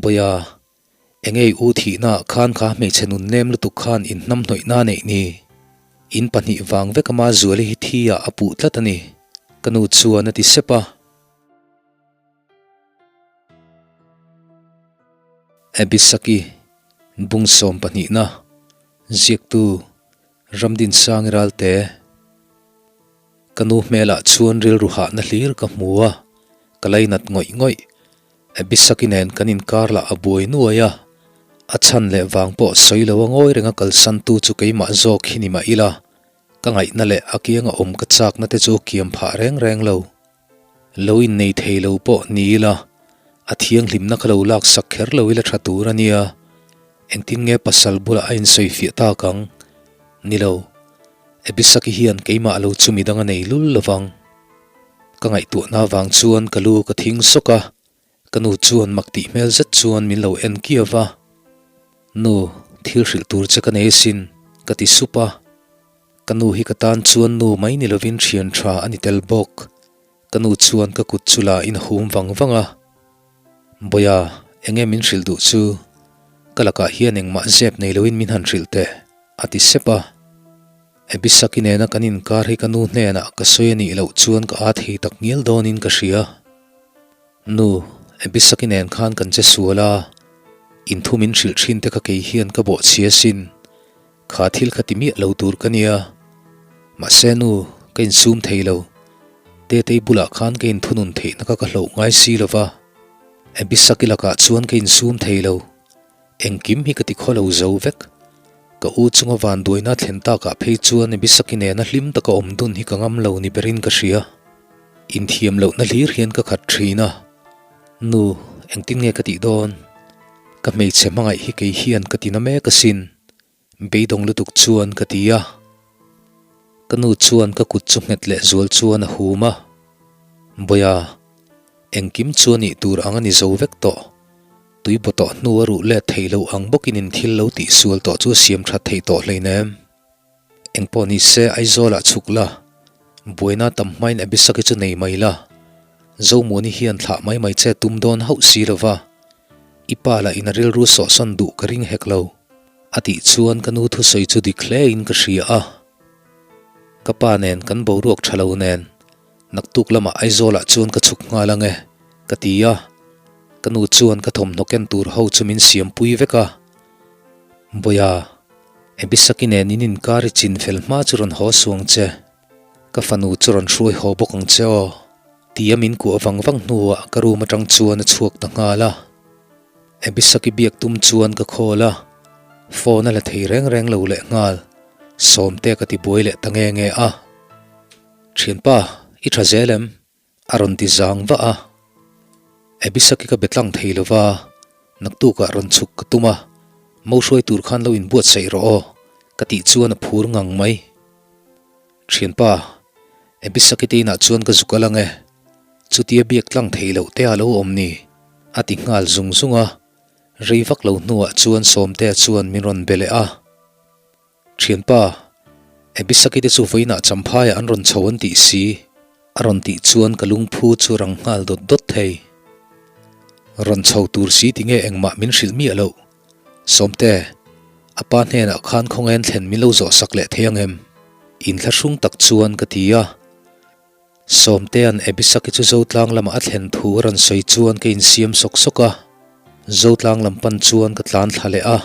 Bawia, enge i u thihna ah khan kha hmeichhe nun nem lutuk khan in hnamhnawih na neih ni? In pahnih vang vek ama Zuali hi thi ah a puh tlat a ni, ka nu chuan a ti sep a. Abisaki, Bung sawm pahnihna, Ziaktu, Ramdinsang i ralte. Ka nu hmelah chuan rilru hahna hlir ka hmu a, ka lainat ngawih ngawih. Abisaki nen kan inkar lah a buai nuai a, a chhan leh vang pawh sawi lo a ngawi renga kalsantu chu keimah zawk hi ni mah ila, ka ngaihna leh a kianga awm ka chakna te chu kiam phah reng reng lo. Lo innei thei lo pawh ni ila, a thianghlimna kha lo laksak kher lo ila tha tur a nia. Engtin nge pasal bulah a insawifiah tak ang? Ni lo, Abisaki hian keimah lo chu midang a nei lul lovang. Ka ngaihtuahna avang chuan ka lu ka thing sawk a, ka nu chuan mak tih hmel zet chuan min lo en kiau va. Nu, thil hrilh tur che ka nei asin, ka ti sup a. Ka nu hi ka tan chuan nu mai ni lovin thian tha a ni tel bawk. Ka nu chuan ka kut chu la in a hum vang vang a. Bawia, enge min hrilh duh chu? Ka lakah hian engmah zep nei loin min han hrilh teh, a ti sep a. Abisaki nena kan inkar hi ka nu hnenah ka sawi a nih loh chuan ka aa thei tak ngial dawnin ka hria. Nu, Abisaki nen khan kan che sual a, inthu min hrilh thin te kha kei hian ka bawhchhia sin. Kha thil kha ti miah lo tur ka nia. Mahse nu, ka insum thei lo. Tetei bulah khan ka inthunun theihna kha ka hloh ngai si lo va. Abisaki lakah chuan ka insum thei lo. Engkim hi ka ti khaw lo zo vek. Ka u chunga vanduaina thlen takah phei chuan Abisaki nena hlim taka awm dun hi ka ngam lo ni berin ka hria. Inthiam lohna hlir hian ka khat thin a. Nu, engtin nge ka tih dawn? Ka hmeichhe hmangaih hi kei hian ka ti na mek asin. Beidawng lutuk chuan ka ti a. Ka nu chuan ka kut chu nghet leh zual chuan a hum a. Bawia, engkim chu a nih tur ang a ni zo vek tawh. Tui baw tawh hnu a ruh let theih loh ang bawkin in thil lo tih sual tawh chu a siam that theih tawh hleinem. Engpawh ni se Aizawlah chhuk la, buaina tam hmain Abisaki chu nei mai la. Zomuani hian thlah mai mai che tum dawn hauh si lo va, i pa lah in a rilru sawhsawn duh ka ring hek lo. A tih chuan ka nu thusawi chu dik hle in ka hria a. Ka pa nen kan boruak tha lo nen naktuk lamah Aizawlah chuan ka chhuk nghal ang e, ka ti a. Ka nu chuan ka thawmhnaw ken tur ho chu min siampui vek a. Bawia, Abisaki nen in inkar i chin fel hma chu rawn haw suang che. Ka fanu chu rawn hruai haw bawk ang che aw, tia min kuah vang vang hnuah ka room atang chuan a chhuak ta nghal a. Abisaki biak tum chuan ka call a, phone a la thei reng reng lo leh nghal, Sawmte ka ti buai leh ta nge nge a. Thianpa, i tha zel em? A rawn ti zang vah a. Abisaki ka be tlang thei lo va, naktukah rawn chhuk ka tum a, mo hruai tur khan lo inbuatsaih rawh aw, ka tih chuan a phur ngang mai. Thianpa, Abisaki te inah chuan ka zuk al ang e, chutia biak tlang thei loh te a lo awm ni, a ti nghal zung zung a, rei vak lo hnuah chuan Sawmtea chuan min rawn be leh a. Thianpa, Abisaki te chu vawiinah Champhaiah an rawn chho an tih si, a rawn tih chuan ka lungphu chu rang nghal dawt dawt thei. Rawn chho tur si ti nge engmah min hrilh miah loh. Sawmte, a pa hnenah khan khawngain thlen min lo zawh sak leh thei ang em? Inthlahrung tak chuan ka ti a. Sawmtea'n Abisaki chu Zotlang lamah a thlen thu a rawn sawi chuan ka insiam sawk sawk a, Zotlang lam pan chuan ka tlan thla leh a.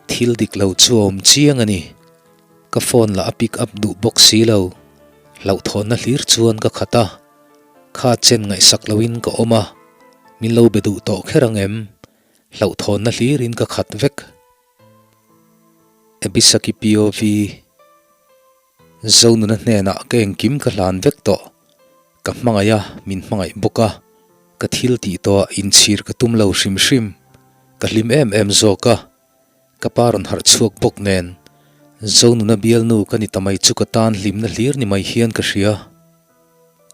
Thil dik lo chu a awm chiang a ni. Ka phone lah a pick up duh bawk si lo. Hlauhthawnna hlir chuan ka khat a. Kha chen ngaihsak loin ka awm a. Min lo be duh tawh kher ang em? Hlauhthawnna hlirin ka khat vek. Abisaki POV. Zonuna hnenah ka engkim ka hlan vek tawh. Ka hmangaih a, min hmangaih bawk a. Ka thil tih tawhah inchhir ka tum lo hrim hrim. Ka hlim em em zawk a. Ka pa rawn harh chhuak bawk nen, Zonuna bialnu ka ni ta mai chu ka tan hlimna hlir ni mai hian ka hria.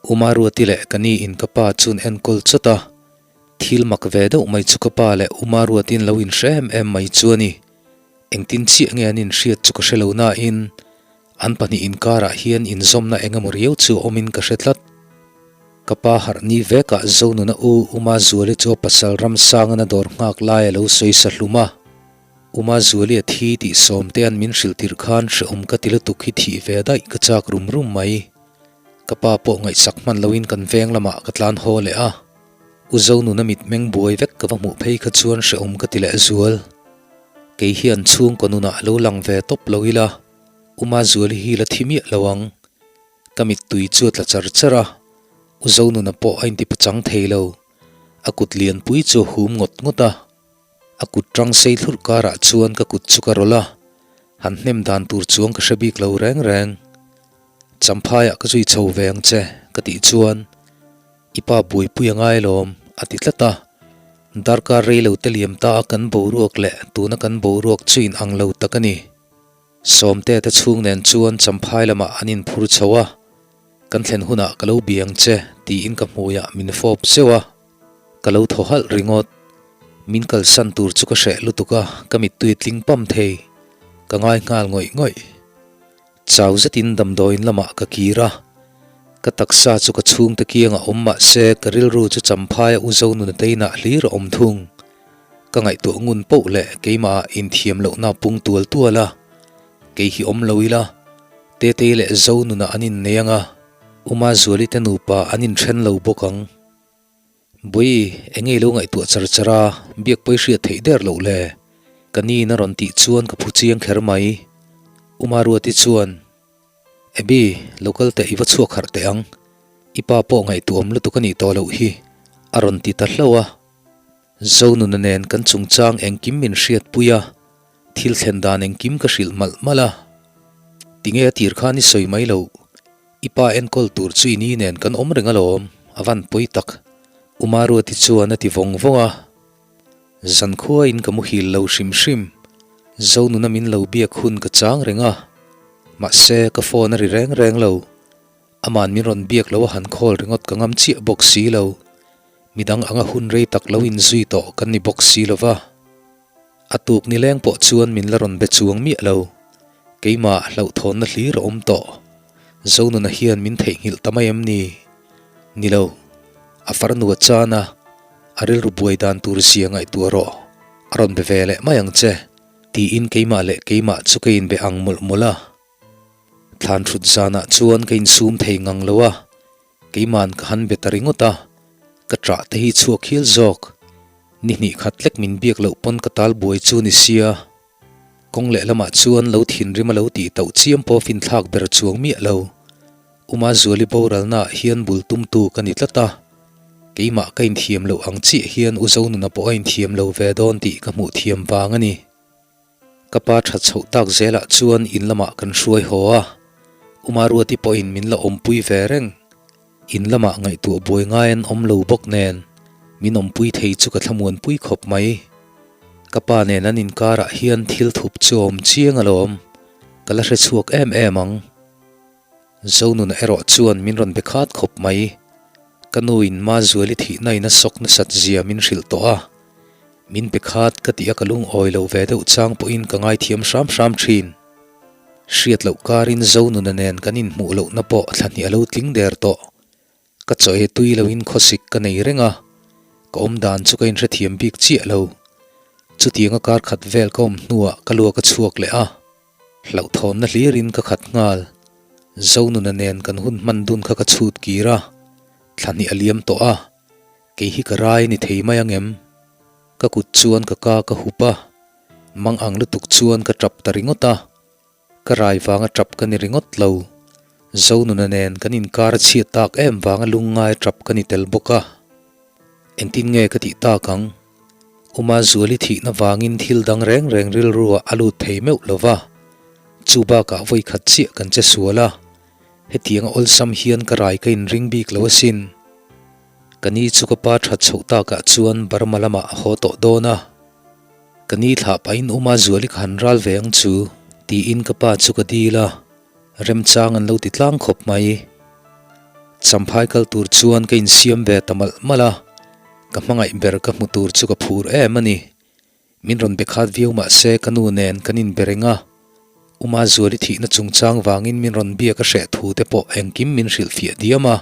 Umaruati leh ka ni in ka pa chuan enkawl chawt a. Thil mak ve deuh mai chu ka pa leh Umaruatin lo inhre em em mai chu a ni. Engtin chiah nge an inhriat chu ka hre lo nain an pahnih inkarah hian inzawmna eng emaw riau chu awmin ka hre tlat. Ka pa harh ni vekah Zonuna u Uma Zuali chu a pasal Ramsangana dawr nghak lai a lo sawi sa hlum a. Uma Zuali a thi tih Sawmtea'n min hrilh tirh khan hrehawm ka ti lutuk hi thih ve daih ka chak rum rum mai. Ka pa pawh ngaihsak hman loin kan veng lamah ka tlan haw leh a. U Zonuna mitmeng buai vek ka va hmuh phei kha chuan hrehawm ka ti leh zual. Kei hian chhungkaw nunah lo lang ve tawp lo ila, Uma Zuali hi la thi miah lo ang. Ka mittui chu a tla char char a, U Zonuna pawh a intipachang thei lo. A kut lianpui chu a hum ngawt ngawt a. A kut tang sei thlurh karah chuan ka kut chu ka rawlh a, han hnem dan tur chuang ka hre bik lo reng reng. Champhaiah ka zui chho ve ang che, ka tih chuan, I pa buaipui a ngai alawm, a ti tlat a. Darkar rei lo te liam ta a kan boruak leh tuna kan boruak chu in ang lo tak a ni. Sawmte te chhung nen chuan Champhai lamah an inphur chho a, Kan thlen hunah ka lo bia ang che, tiin ka hmuiah min fawp zeuh a. Ka lo thaw halh ringawt. Min kalsan tur chu ka hreh lutuk a, ka mittui tling pam thei. Ka ngai nghal ngawih ngawih. Chau zetin damdawiin lamah ka kir a. Ka taksa chu ka chhungte kiangah awm mah se ka rilru chu Champhai a u Zonuna teinah hlir a awm thung. Ka ngaihtuah ngun poh leh keimahah inthiam lohna pung tual tual a. Kei hi awm lo ila, Tetei leh Zonuna an innei ang a, Uma Zuali te nupa an inthen lo bawk ang. Bawi, eng nge lo ngaihtuah char char a, biak pawi hriat theih der loh le? Ka niin a rawn tih chuan ka phu chiang kher mai. Uma Ruati chuan, Abby, lo kal teh i va chhuak harh teh ang. I pa pawh ngaihtuahawm lutuk a nih tawh loh hi, a rawn ti ta hlauh a. Zonuna nen kan chungchang engkim min hriatpui a, thil thlen dan engkim ka hrilh malh malh a. Tinge a tir khan i sawi mai loh? I pa enkawl tur chu i ni nen kan awm reng alawm, a van pawi tak. U Maruati chuan a ti vawng vawng a. Zankhuain ka muhil lo hrim hrim. Zonuna min lo biak hun ka chang reng a. Mahse, ka phone a ri reng reng lo. Aman min rawn biak lo a han call ringawt ka ngam chiah bawk si lo. Midang anga hun rei tak lo inzui tawh kan ni bawk si lo va. A tuk nileng pawh chuan min la rawn be chuang miah lo. Keimah hlauhthawnna hlir a awm tawh. Zonuna hian min theihnghilh ta mai em ni? Ni lo. A farnu a chan a, a rilru buai dan tur zia ngaihtuah rawh. A rawn be ve leh mai ang che, tiin keimah leh keimah chu ka inbe ang mawlh mawlh a. Thlan thut zanah chuan ka insum thei ngang lo a, Keima'n ka han be ta ringawt a, ka ṭah te hi chhuak hial zawk. Ni hnih khat lek min biak loh pawn ka tal buai chu ni sia. Kawng lehlamah chuan lo thinrim a lo tih tauh chiam pawh finthlak ber chuang miah lo. Uma Zuali boralnaah hian bul tumtu ka ni tlat a, keimah ka inthiam loh ang chiah hian U Zonuna pawh a inthiam lo ve dawn tih ka hmuh thiam vang a ni. Ka pa that chhoh tak zelah chuan in lamah kan hruai haw a, Uma Ruati pawhin min la awmpui ve reng. In lamah ngaihtuah buai ngai an awm lo bawk nen, min awmpui thei chu ka thlamuanpui khawp mai. Ka pa nen an inkarah hian thil thup chu a awm chiang alawm, ka la hre chhuak em em ang. Zonuna erawh chuan min rawn be khat khawp mai. Ka nuin Mazuali thihna in a sawk nasat zia min hrilh tawh a, min be khat ka tih a ka lungawi lo ve deuh chang pawhin ka ngaithiam hram hram thin. Hriat loh karin Zonuna nen kan inhmuh lohna pawh thla hnih a lo tling der tawh. Ka chaw e tui loin khawsik ka nei reng a, ka awm dan chu ka inhrethiam bik chiah lo. Chutianga kar khat vel ka awm hnuah ka luak a chhuak leh a. Hlauhthawnna hlirin ka khat nghal. Zonuna nen kan hun hman dun kha ka chhut kir a, thla hnih a liam tawh a, kei hi ka rai ni thei mai ang em? Ka kut chuan ka ka ka hup a, mang ang lutuk chuan ka tap ta ringawt a, ka rai vanga tap ka ni ringawt lo. Zonuna nen kan inkar a chhiat tak em vanga lungngai tap ka ni tel bawk a. Engtin nge ka tih tak ang? Uma Zuali thihna vangin thil dang reng reng rilruah a lut thei meuh lo va, chu bakah vawi khat chiah kan che sual a, hetianga awlsam hian ka rai ka inring bik lo asin. Ka ni chu ka pa that chhoh takah chuan Burma lamah a haw tawh dawn a, ka ni thlah pahin Uma Zuali ka han ral ve ang chu tiin ka pa chu ka dil a. Remchang an lo ti tlang khawp mai. Champhai kal tur chuan ka insiam ve ta malh malh a, ka hmangaih ber ka hmu tur chu ka phur em a ni. Min rawn be khat viau mah se ka nu nen kan inbe reng a, Uma Zuali thihna chungchang vangin min rawn biak a hreh thu te pawh engkim min hrilhfiah diam a.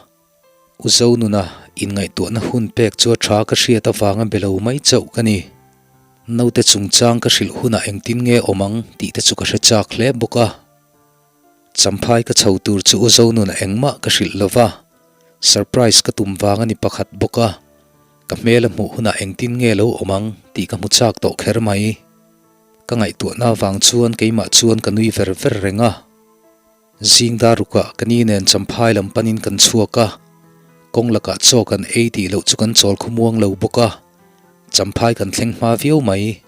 U Zonuna inngaihtuahna hun pek chu a tha ka hriat avanga be lo mai chauh ka ni. Naute chungchang ka hrilh hunah engtin nge awm ang tih te chu ka hre chak hle bawk a. Champhai ka chho tur chu U Zonuna engmah ka hrilh lo va, surprise ka tum vang a ni pakhat bawk a. Ka hmel a hmuh hunah engtin nge lo awm ang tih ka hmu chak tawh kher mai. Ka ngaihtuahna avang chuan keimah chuan ka nui ver ver reng a. Zing dar rukah ka ni nen Champhai lam panin kan chhuak a, kawng lakah chaw kan ei tih loh chu kan chawl khawmuang lo bawk a, Champhai kan thleng hma viau mai.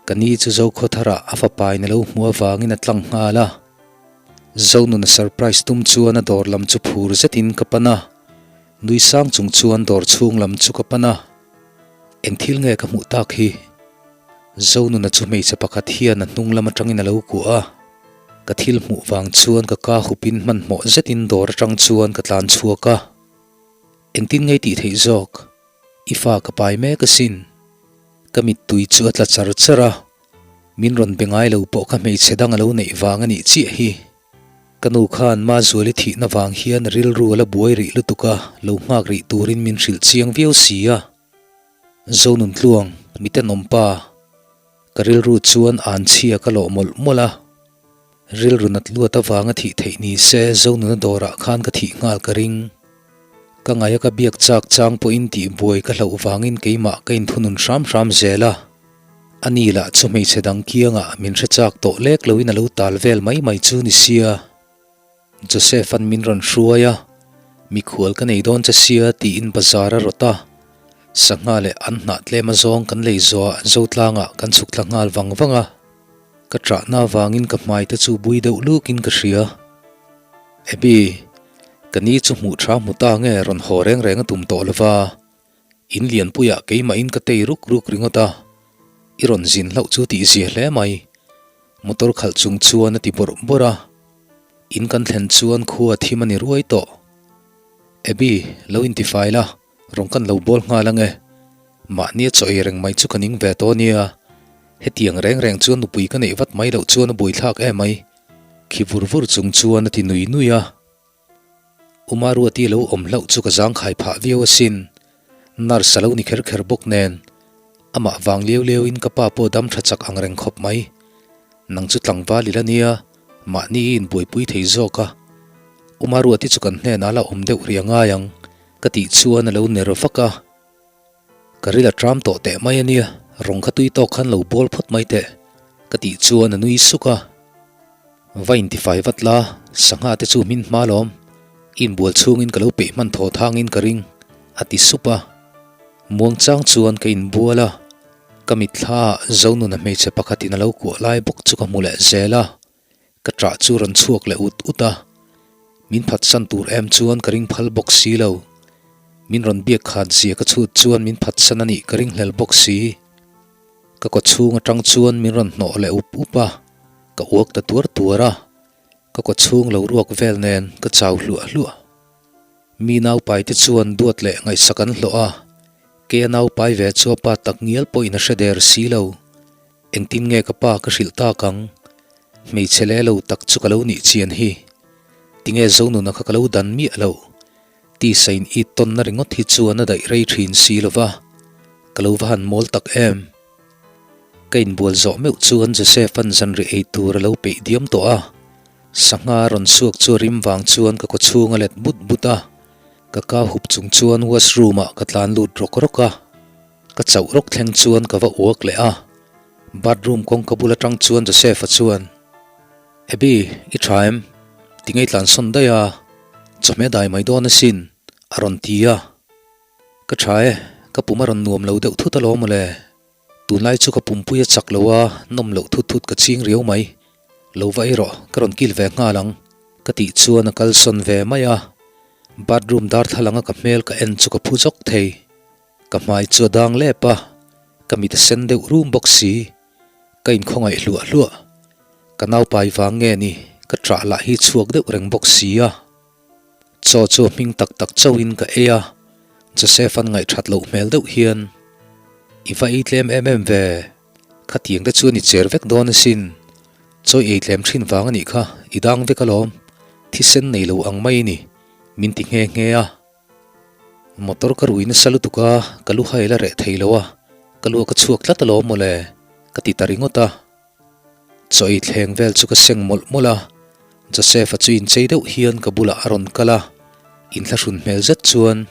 Ka ni chu Zokhawtharah a fapain a lo hmu avangin a tlang nghal a, Zonuna surprise tum chuan a dawr lam chu phur zetin ka pan a, nui sang chung chuan dawr chhung lam chu ka pan a, eng thil nge ka hmuh tak hi? Zonuna chu hmeichhe pakhat hian a hnung lam atangin a lo kuah a. Ka thil hmuh vang chuan ka ka hupin hmanhmawh zetin dawr atang chuan ka tlan chhuak a. Engtin ngei tih theih zawk? I fa ka pai mek asin. Ka mittui chu a tla char char a, min rawn be ngai lo pawh ka hmeichhe dang a lo neih vang a nih chiah hi. Ka nu khan Mazuali thihna vang hian rilru a la buai rih lutuk a, lo nghak rih turin min hrilh chiang viau si a. Zonuntluang, mitenawm pa, ka rilru chuan an chhia ka lawh mawlh mawlh a. Rilru nat luat avanga thih theih ni se Zonuna dawrah khan ka thih nghal ka ring. Ka ngaia ka biak chak chang pawhin tihbuai ka hlauh vangin keimah ka inthunun hram hram zel a. Ani lah chu hmeichhe dang kiangah min hre chak tawh lek loin a lo tal vel mai mai chu ni sia. Joseph-a'n min rawn hruai a, mikhual ka nei dawn che sia tiin bazar a rawt a, sangha leh an hnah tlem azawng kan lei zawhah Zotlangah kan chhuk thla nghal vang vang a, ka ṭahna avangin ka hmai te chu bui deuh lukin ka hria. Abby, ka ni chu hmuh ṭha hmu ta nge rawn haw reng reng a tum tawh lova, in lianpuiah keimahin ka tei ruk ruk ringawt a, i rawn zin hlauh chu tihzia hle mai, motor khalh chung chuan a ti bawrh bawrh a. In kan thlen chuan khua thim a ni ruai tawh. Abby, lo intifai la, rawn kan lo bawl nghal ange. Mahni a chaw ei reng mai chu ka ning ve tawh ania. Hetiang reng reng chuan nupui ka neih vat mai loh chuan a buaithlak em mai. Khi vur vur chung chuan a ti nui nui a. Umaruati lo awm hlauh chu ka zangkhai phah viau asin. Nurse a lo ni kher kher bawk nen. Amah vang liau liau in ka pa pawh dam tha chak ang reng khawp mai. Nang chu tlangval ila nia, mahni i inbuaipui thei zawk a. Umaruati chu kan hnenah la awm deuh rih a ngai ang, ka tih chuan a lo ner vak a. Ka ril a tram tawh teh mai a nia, rawng kha tui tawk khan lo bawl phawt mai teh, ka tih chuan a nui suk a. Va intifai vat la, sangha te chu hmin hma lawm, i inbual chhungin ka lo peih hman thaw thangin ka ring, a ti sup a. Muangchang chuan ka inbual a, ka mitthla ah Zonuna hmeichhe pakhatin a lo kuah lai bawk chu ka hmu leh zel a. Ka ṭah chu rawn chhuak leh ut ut a, min phatsan tur em chuan ka ring phal bawk si lo. Min rawn biak khat zia ka chhut chuan min phatsan a nih ka ring hlel bawk si. Ka kaw chhung aṭang chuan min rawn hnawh leh up up a, ka uak ta tuar tuar a, ka kaw chhung lo ruak vel nen ka chau hluah hluah. Mi naupai te chuan duat leh ngaihsak an hlawh a, keia naupai ve chu a pa tak ngial pawhin a hre der si lo. Engtin nge ka pa ka hrilh tak ang? Hmeichhe le lo tak chu ka lo nih chian hi. Tinge Zonuna kha ka lo dan miah lo? Tisa in it tawnna ringawt hi chuan a daih rei thin si lo va, ka lo va han mawl tak em? Ka inbual zawh meuh chuan Joseph-a'n zanriah ei tur a lo peih diam tawh a, sangha rawn chhuak chu a rim vang chuan ka kawchhung a let but but a, ka ka hup chung chuan washroom-ah ka tlan lut rawk rawk a. Ka chauh rawk thleng chuan ka va uak leh a, bathroom kawngka bul atang chuan Joseph-a chuan, Abby, i tha em? Ti ngei tlan sawn daih a, chawhmeh dai mai dawn asin, a rawn ti a. Ka tha e, ka pum a rawn nuam lo deuh thut alawm mawle. Tunlai chu ka pumpui a chak lo a, nawm loh thut thut ka ching riau mai. Lo va ei rawh, ka rawn kil ve nghal ang, ka tih chuan a kal sawn ve mai a. Bathroom darthlalang a ka hmel ka en chu ka phu zawk thei. Ka hmai chu a dang lep a, ka mit a sen deuh rum bawk si. Ka inkhawngaih hluah hluah. Ka naupai vang nge ni, ka ṭah lah hi chhuak deuh reng bawk si a. Chaw chu a hming tak tak chauhin ka ei a, Joseph an ngaihṭhat loh hmel deuh hian, I va ei tlem em em ve, khatiang te chuan i cher vek dawn asin. Chaw i ei tlem ṭhin vang a nih kha, i dang vek alawm, thisen nei lo ang mai i ni, min ti nghe nghe a. Motor ka rui nasa lutuk a, ka lu hai la reh thei lo a, ka lu a ka chhuak tlat alawm mawle, ka ti ta ringawt a. Chaw ei thleng vel chu ka seng mawlh mawlh a, Joseph-a chu inchei deuh hian ka bulah a rawn kal a, inthlahrun hmel zet chuan,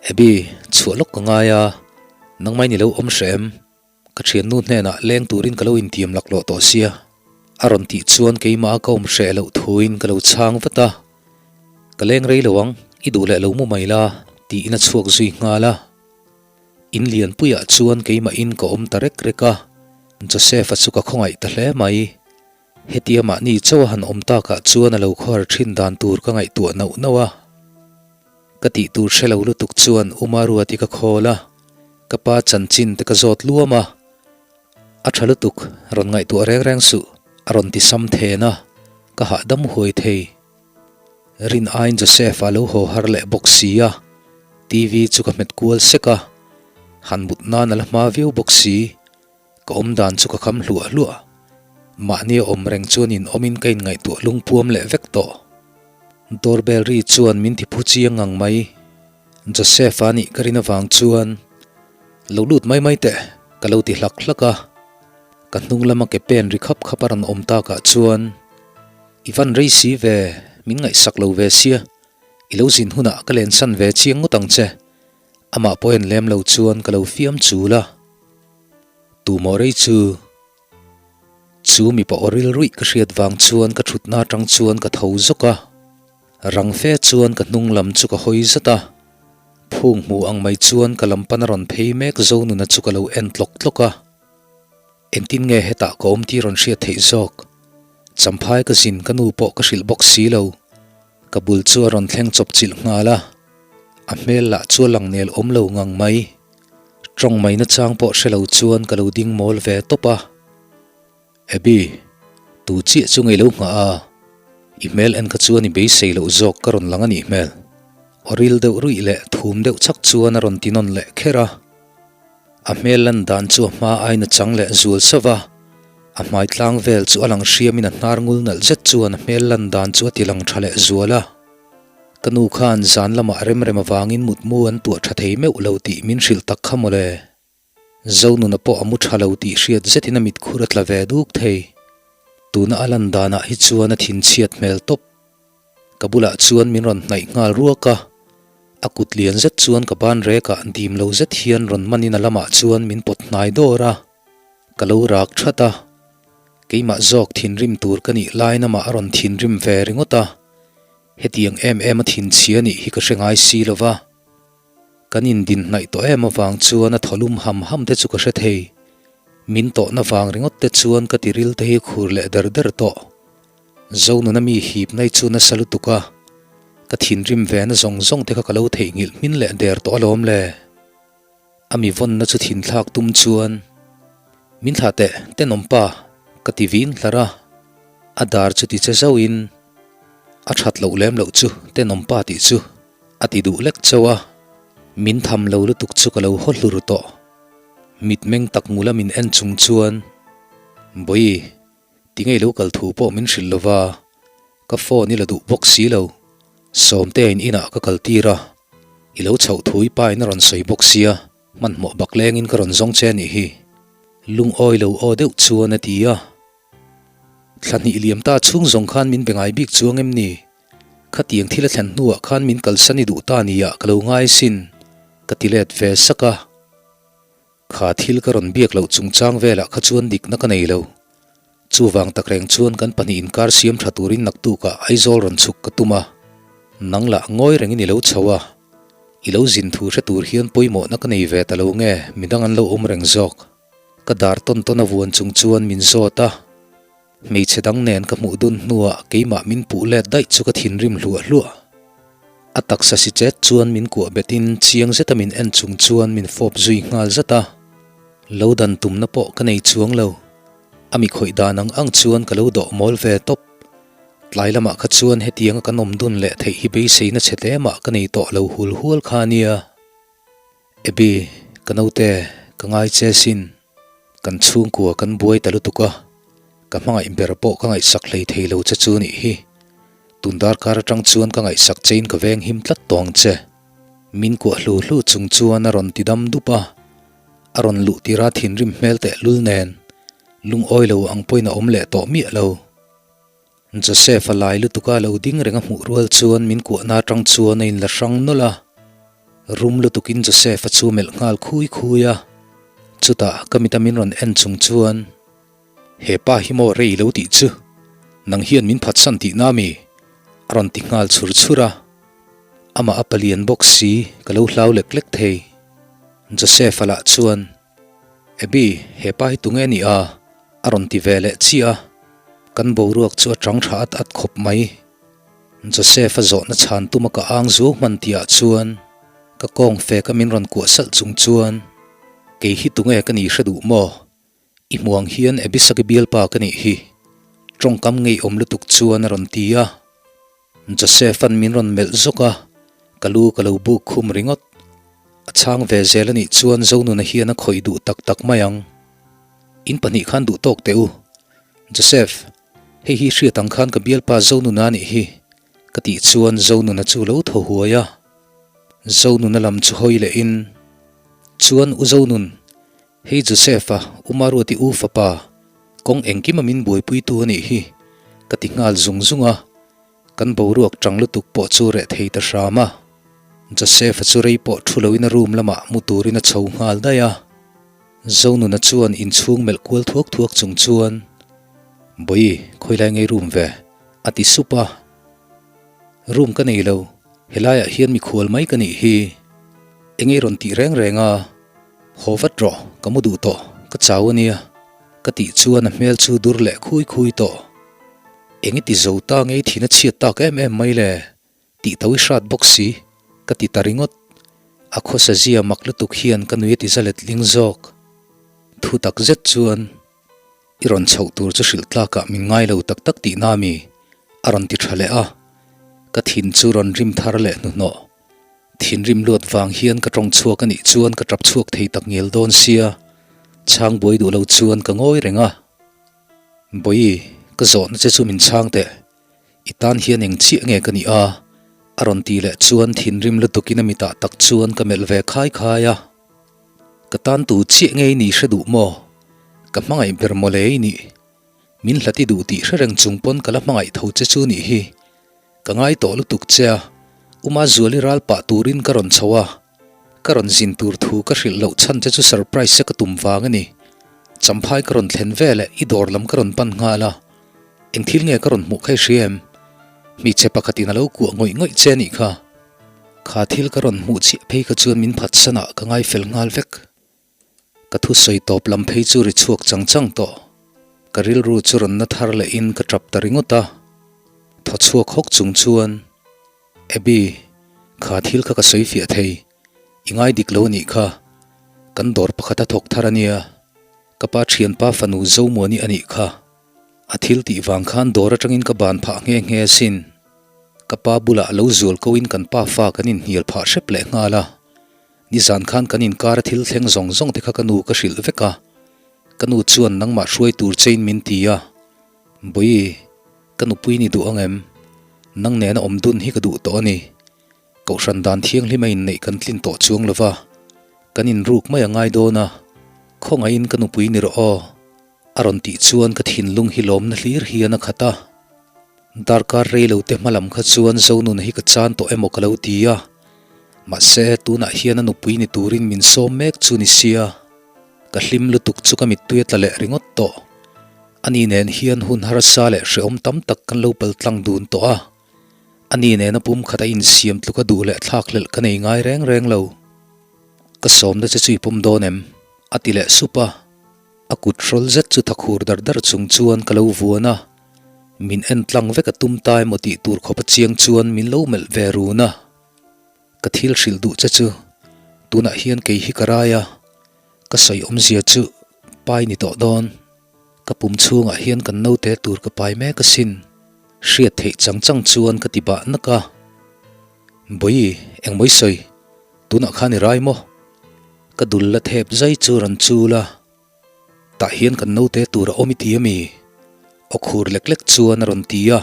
Abby, chhuah lawk ka ngai a, nangmah in i lo awm hreh em? Ka thiannu hnenah leng turin ka lo intiam laklawh tawh sia, a rawn tih chuan keimah a ka awm hreh loh thuin ka lo chhang vat a, Ka leng rei lo ang, i duh leh lo mu mai la, tiin a chhuak zui nghal a. In lianpuiah chuan keimahin ka awm ta rek rek a, Joseph-a chu ka khawngaih ta hle mai. Hetia mahni chauh a han awm takah chuan a lo khawhar thin dan tur ka ngaihtuah nauh nauh a. Ka tih tur hre lo lutuk chuan U Maruati ka khawl a, ka pa chanchin te ka zawt luam a. A tha lutuk, rawn ngaihtuah reng reng suh, a rawn ti sam then a, ka hahdam huai thei. Rin aiin Joseph a lo haw har leh bawk si a, TV chu ka hmet kual sek a, han mut nan a la hma viau bawk si, ka awm dan chu ka kham hluah hluah. Mahni a awm reng chuan in awmin ka inngaihtuah lungpuam leh vek tawh. Doorbell ri chuan min ti phu chiang ngang mai. Joseph a nih ka rin avang chuan lo lut mai mai teh ka lo ti hlak hlak a, ka hnung lama ke pen ri khap khap a rawn awm takah chuan, I van rei si ve, min ngaihsak lo ve sia, i lo zin hunah ka lensan ve chiang ngawt ang che, amah pawh en lem lo chuan ka lo fiam chul a. Tu maw rei chu? Chu mipa aw ril ruih ka hriat vang chuan ka thutna atang chuan ka tho zawk a, rang fe chuan ka hnung lam chu ka hawi zat a, phung hmu ang mai chuan ka lam pan a rawn phei mek Zonuna chu ka lo en tlawk tlawk a. Engtin nge hetah ka awm tih rawn hriat theih zawk? Champhai ka zin ka nu pawh ka hrilh bawk si lo. Ka bul chu a rawn thleng chawp chilh nghal a, a hmel lah chu a lang nel awm lo ngang mai. Tawng mai nachang pawh hre lo chuan ka lo ding mawl ve tawp a. Abby, tu chiah chu ngei lo nghah a, i hmel en kha chuan i beisei loh zawk ka rawn lang a nih hmel. Aw ril deuh ruih leh thum deuh chak chuan a rawn ti nawn leh kher a. A hmel lan dan chu a hma aiin a chang leh zual sauh va, a hmai tlang vel chu a lang hriamin a hnar ngul nalh zet chuan a hmel lan dan chu a ti lang tha leh zual a. Ka nu khan zan lamah remrem avangin mutmu an tuah tha thei meuh lo tih min hrilh tak kha mawle. Zonuna pawh a mu tha lo tih hriat zetin a mitkhur a tla ve duk thei. Tuna a lan danah hi chuan a thinchhiat hmel tawp. Ka bulah chuan min rawn hnaih nghal ruak a, a kut lian zet chuan ka ban rekah dim lo zet hian rawn manin a lamah chuan min pawt hnai dawr a, ka lo rak that a, keimah zawk thinrim tur ka nih lain amah a rawn thinrim ve ringawt a, hetiang em em a thinchhia nih hi ka hre ngai si lo va. Kan indin hnaih tawh em avang chuan a thaw lum ham ham te chu ka hre thei. Min tawhna vang ringawt te chuan ka tiril te hi khur leh der der tawh. Zonuna mi hip nai chu nasa lutuk a, ka thinrim ve na zawng zawng te kha ka lo theihnghilh hmin leh der tawh alawm le. A mi vawnna chu thinthlak tum chuan, Min thlah teh, tenawm pa, ka ti vin hlar a. A dar chu ti che zauhin, A that loh lem loh chu, tenawm pa tih chu, a ti duh lek chauh a. Min tham lo lutuk chu ka lo haw hlur tawh. Mitmeng tak ngula min en chung chuan, Bawihi, Ti ngei lo kal thu pawh min hrilh lova, ka phone i la duh bawk si lo. Sawmtea in inah ka kal tir a, i lo chhoh thu i pa in a rawn sawi bawk sia, hmanhmawh bak lengin ka rawn zawng che a nih hi. Lungawi lo aw deuh chuan a ti a. Thla hnih liam ta chhung zawng khan min be ngai bik chuang em ni? Khatiang thil a thlen hnuah khan min kalsan i duh ta nia ka lo ngai sin, ka ti let ve sak a. Kha thil ka rawn biak loh chungchang velah kha chuan dikna ka nei lo. Chuvang tak reng chuan kan pahnih inkar siam tha turin naktukah Aizawl rawn chhuk ka tum a. Nang lah ngawi rengin i lo chho a. I lo zin thu hre tur hian pawimawhna ka nei ve ta lo nge midang an lo awm reng zawk. Ka dar tawn tawn a vuan chung chuan min zawt a. Hmeichhe dang nen ka hmuh dun hnuah keimah min puh let daih chu ka thinrim hluah hluah. A taksa si chet chuan min kuah betin chiang zeta min en chung chuan min fawp zui nghal zat a. Lo dan tumna pawh ka nei chuang lo. A mi khawih dan ang ang chuan ka lo dawh mawl ve tawp. Tlai lamah kha chuan hetianga kan awm dun leh theih hi beiseina chhe hle mah ka nei tawh lo hul hual kha a nia. Abby, ka naute, ka ngai che sin. Kan chhungkua kan buai ta lutuk a, ka hmangaih ber pawh ka ngaihsak hlei thei lo che chu nih hi. Tun darkar atang chuan ka ngaihsak chein ka veng him tlat tawh ang che. Min kuah hlu hlu chung chuan a rawn ti dam dup a, a rawn luh tir a thinrim hmel tehlul nen lungawi lo ang pawhin a awm leh tawh miah lo. Joseph a lai lutuk a lo ding reng a hmuh rual chuan min kuahna atang chuan a inla hrang nawlh a, rum lutukin Joseph a chu melh nghal khui khui a, chutah ka mita min rawn en chung chuan, He pa hi maw rei lo tih chu, nang hian min phatsan tihna mi? a rawn ti nghal chhur chhur a, amah a palian bawk si ka lo hlau lek lek thei. Joseph a lah chuan, Abby, he pa hi tunge ni a? a rawn ti ve leh chiah a, kan boruak chu a chang tha at at khawp mai. Joseph-a zawhna chhan tuma ka ang zuau hman tihah chuan ka kawng feka min rawn kuah salh chung chuan, Kei hi tunge ka ni hre duh maw? I hmuang hian Abisaki bialpa ka nih hi, tawngkam ngeiawm lutuk chuan a rawn ti a. Joseph-a'n min rawn melh zawk a, ka lu ka lo buk khum ringawt. A chhang ve zel a nih chuan Zonuna hian a khawih duh tak tak mai ang. In pahnih khan duh tawk teh u. Joseph, hei hi hriat ang khan ka bialpa Zonuna a nih hi, ka tih chuan Zonuna chu lo thaw huai a. Zonuna lam chu hawi lehin, Chuan u Zonun, hei Joseph-a U Maruati u fapa, kawng engkima min buaipuitu a nih hi, ka ti nghal zung zung a. Kan boruak tang lutuk pawh chu reh thei ta hram a, Joseph-a chu rei pawh thu loin a room lamah mu turin a chho nghal daih a. Zonuna chuan inchhung melh kual thuak thuak chung chuan, Bawi, khawilai ngei room ve? a ti sup a. Room ka nei lo, helaiah hian mikhual mai ka nih hi. Engei rawn tih reng reng a, haw vat rawh, ka mu duh tawh, ka chau a nia, ka tih chuan a hmel chu dur leh khui khui tawh. Eng i ti zo ta ngei thin a chhiat tak em em mai le? Tih tho i hrat bawk si, ka ti ta ringawt. A khawsa zia mak lutuk hian ka nui a ti za let ling zawk. Thu tak zet chuan i rawn chhoh tur chu hrilh tlakah min ngai lo tak tak tihna mi? A rawn ti tha leh a. Ka thin chu rawn rim thar leh hnuhnawh. Thinrim luat vang hian ka tawng chhuak a nih chuan ka tap chhuak thei tak ngial dawn sia, chhang buai duh lo chuan ka ngawi reng a. Bawi, ka zawhna che chu min chhang teh. I tan hian eng chiah nge ka nih a? A rawn ti leh chuan thinrim lutukin a mitah tak chuan ka melh ve khai khai a. Ka tan tu chiah nge i nih hre duh maw? Ka hmangaih ber mawle i nih. Min hlati duh tih hre reng chung pawn ka la hmangaih tho che chu nih hi. Ka ngai tawh lutuk che a, Uma Zuali ral pah turin ka rawn chho a, ka rawn zin tur thu ka hrilh loh chhan che chu surprise che ka tum vang a ni. Champhai ka rawn thlen veleh i dawr lam ka rawn pan nghal a, eng thil nge ka rawn hmuh kha i hria em? Hmeichhe pakhatin a lo kuah ngawih ngawih che a nih kha. Kha thil ka rawn hmuh chiah phei kha chuan min phatsanah ka ngai fel nghal vek. Ka thusawi tawp lam phei chu ri chhuak chang chang tawh. Ka rilru chu rawn na thar lehin ka tap ta ringawt a. Thaw chhuak hawk chung chuan, Abby, kha thil kha ka sawi fiah thei. I ngai dik lo a nih kha. Kan dawr pakhat a thawk thar a nia. Ka pa thianpa fanu Zomuani a nih kha. A thil tih vang khan dawr atangin ka ban phah nghe nghe asin. Ka pa bulah lo zual ko in kan pa fa kan inhnial phah hrep leh nghal a. Nizan khan kan inkar a thil thleng zawng zawng te kha ka nu ka hrilh vek a, ka nu chuan nangmah hruai tur chein min ti a, Bawi, ka nupui ni duh ang em? Nang nena awm dun hi ka duh tawh a ni. Kohhran dan thianghlim a inneih kan tlin tawh chuang lo va, kan inruk mai a ngai dawn a, khawngaihin ka nupui ni rawh aw. A rawn tih chuan ka thinlung hi lawmna hlir hian a khat a. Darkar rei lo te hma lam kha chuan Zonuna hi ka chan tawh emaw ka lo ti a. Mahse, tunah hian a nupui ni turin min sawm mek chu ni sia. Ka hlim lutuk chu ka mittui a tla leh ringawt tawh. Ani nen hian hun harsa leh hrehawm tam tak kan lo pal tlang dun tawh a. Ani nena pum khat a insiam tluka duh leh thlak hlelh ka nei ngai reng reng lo. Ka sawmna che chu i pawm dawn em? A ti leh sup a. A kut hrawl zet chu tha khur dar dar chung chuan ka lo vuan a, min en tlang vek a tum ta emaw tih tur khawp a chiang chuan min lo melh ve run a. Ka thil hrilh duh che chu tunah hian kei hi ka rai a, ka sawi awmzia chu pai ni tawh dawn. Ka pum chhungah hian kan naute tur ka pai mek asin. Hriat theih chang chang chuan ka ti bah nak a. Bawi, engmaw i sawi? Tunah khan i rai maw? Ka dul la thep zai chu rawn chul a, tah hian kan naute tur a awm i ti a mi? Aw khur lek lek chuan a rawn ti a,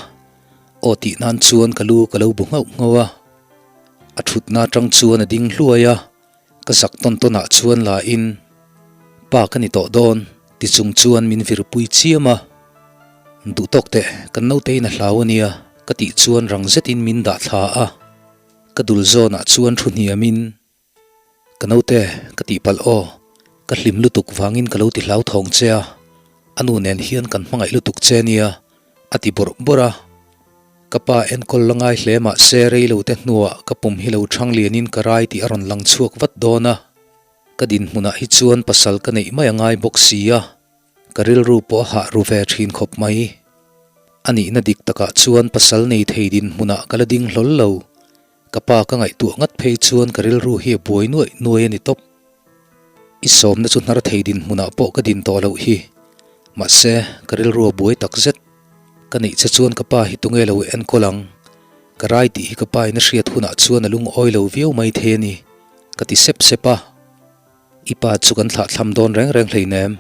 aw tih nan chuan ka lu ka lo bu nghauh nghauh a. A thutna atang chuan a ding hluai a, ka zak tawn tawn ah chuan la in, Pa ka ni tawh dawn, ti chung chuan min virpui chiam a. Duh tawk teh, kan naute in a hlau a nia, ka tih chuan rang zetin min dah thla a. Ka dul zawnah chuan thu hniam in, Ka naute, ka tihpalh aw, ka hlim lutuk vangin ka lo ti hlauthawng che a, a nu nen hian kan hmangaih lutuk che nia, a ti bawrh bawrh a. Ka pa enkawl la ngai hle mah se rei lo te hnuah ka pum hi lo thang lianin ka rai tih a rawn lang chhuak vat dawn a. Ka dinhmunah hi chuan pasal ka neih mai a ngai bawk si a, ka rilru pawh a hah ru ve thin khawp mai. A nihna dik takah chuan pasal nei thei dinhmunah ka la ding hlawl lo. Ka pa ka ngaihtuah ngat phei chuan ka rilru hi a buai nuaih nuai a ni tawp. I sawmna chu hnar thei dinhmunah pawh ka din tawh loh hi. Mahse, ka rilru a buai tak zet. Ka neih che chuan ka pa hi tunge lo enkawl ang? Ka rai tih hi ka pa in a hriat hunah chuan a lungawi lo viau mai thei a ni, ka ti sep sep a. I pa chu kan thlahthlam dawn reng reng hleinem.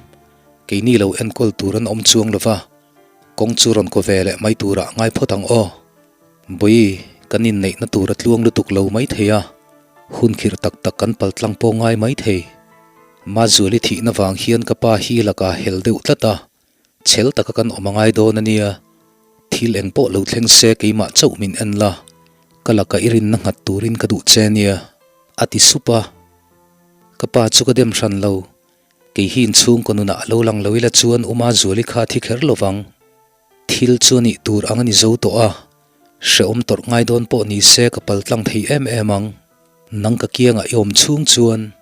Keini lo enkawl tur an awm chuang lo va, kawng chu rawn kaw ve leh mai turah ngai phawt ang aw. Bawi, kan inneihna tur a tluang lutuk lo mai thei a, hun khirh tak tak kan pal tlang pawh ngai mai thei. Mazuali thihna vang hian ka pa hi lakah hel deuh tlat a, chhel taka kan awm a ngai dawn a nia. Thil eng pawh lo thleng se keimah chauh min en la, ka laka i rinna nghat turin ka duh che nia, a ti sup a. Ka pa chu ka dem hran lo, kei hi inchhungkaw nunah a lo lang lo ila chuan u Mazuali kha a thi kher lo vang. Thil chu a nih tur ang a ni zo tawh a, hrehawm tawrh ngai dawn pawh ni se ka pal tlang thei em em ang. Nang ka kiangah i awm chhung chuan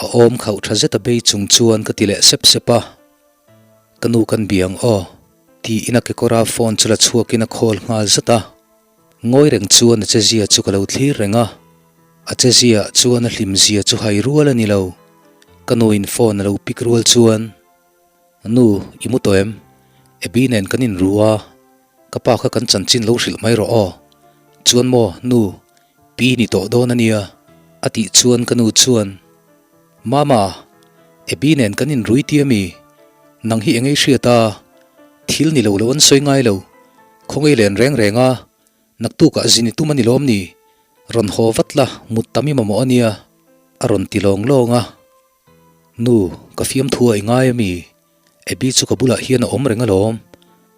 a awm khauh tha zet a bei chung chuan ka ti leh sep sep a, Ka nu kan bia ang aw, tiin a kekawra phone chu la chhuakin a call nghal zat a. Ngawi reng chuan a chezia chu ka lo thlir reng a, a chezia chuan a hlimzia chu hai rual a ni lo. Ka nuin phone a lo pick rual chuan. Nu, i mu tawh em? Abby nen kan inru a, ka pa kha kan chanchin lo hrilh mai rawh aw. Chuan maw, nu, pi ni tawh dawn a nia, a tih chuan ka nu chuan, Mama, Abby nen kan inrui tia mi? Nang hi engei hriat a? Thil ni lo lo an sawi ngai lo, khawngaih len reng reng a, naktukah zin i tum a ni lawm ni? Rawn haw vat la, mut tam i mamawh a nia, a rawn ti lawng lawng a. Nu, ka fiamthu a i ngai a mi? Abby chu ka bulah hian a awm reng alawm.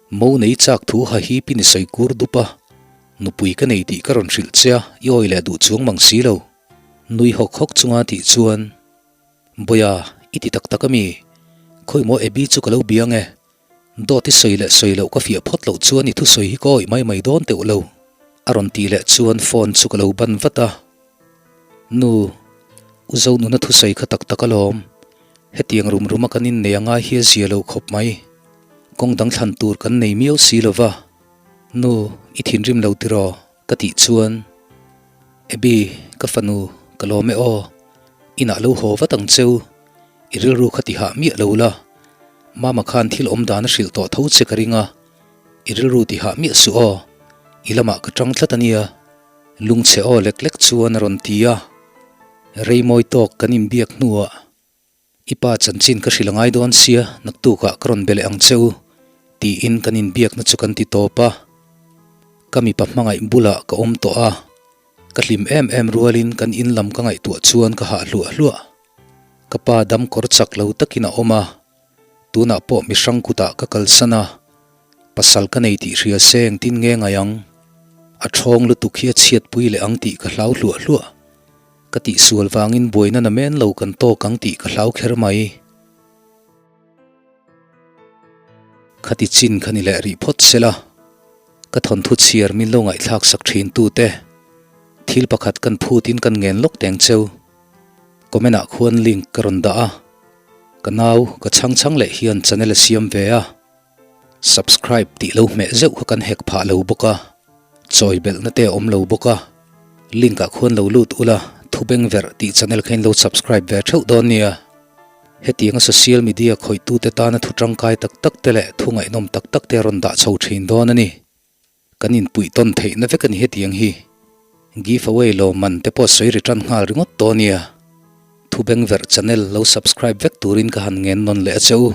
Mo nei chak thu ha hi pin i sawi kur dup a. Nupui ka nei tih ka rawn hrilh che a, i awi leh duh chuang mang si lo. Nui hawk hawk chunga tih chuan, Bawia, i ti tak tak a mi? Khawi maw Abby chu ka lo bia ang e. Dawt i sawi leh sawi loh ka fiah phawt loh chuan i thusawi hi ka awih mai mai dawn teuh lo. A rawn tih leh chuan phone chu ka lo ban vat a. Nu, U Zonuna thusawi kha tak tak alawm. Hetiang rum ruma kan innei a ngai hi a zia lo khawp mai. Kawng dang thlan tur kan nei miau si lo va. Nu, i thinrim lo tiraw? Ka tih chuan, Abby, ka fanu, ka lawm e aw. Inah lo haw vat ang cheu. I rilru kha ti hah miah lo la. Mama khan thil awm dan a hrilh tawh tho che ka ring a. I rilru ti hah miah suh aw. I lamah ka tang tlat a nia. Lungchhe aw lek lek chuan a rawn ti a, Reimawi tawk kan inbiak hnuah i pa chanchin ka hrilh a ngai dawn sia, naktukah ka rawn be leh ang che u, tiin kan inbiakna chu kan ti tawp a. Ka mipa hmangaih bulah ka awm tawh a, ka hlim em em rualin kan in lam ka ngaihtuah chuan ka hah hluah hluah. Ka pa dam kawr chak lo takin a awm a, Tunah pawh mi hrang kutah ka kalsan a, pasal ka nei tih hria se engtin nge ngai ang? A ṭhawng lutuk hi a chhiatpui leh ang tih ka hlau hluah hluah. Ka tihsual vangin buaina na men lo kan tawk ang tih ka hlau kher mai. Khati chin kha ni leh rih phawt se la, ka thawnthu chhiar min lo ngaihthlak sak ṭhin tute, thil pakhat kan phutin kan ngen lawk teng cheu. Comment ah khuan link ka rawn dah a, ka nau ka chhang chhang leh hian channel a siam ve a, subscribe tih lo hmeh zeuh kha kan hek phah lo bawk a, chawi belhna te a awm lo bawk a, link ah khuan lo lut ula thu beng verh tih channel kha in lo subscribe ve theuh dawn nia. Hetianga social media khawihtute tana thu tangkai tak tak te leh thu ngaihnawm tak tak te a rawn dah chho thin dawn a ni. Kan inpuih tawn theihna vek a ni hetiang hi. Give away lawmman te pawh sawi return nghal ringawt tawh ania. Thubengverh channel lo subscribe vek turin ka han ngen nawn leh a che u.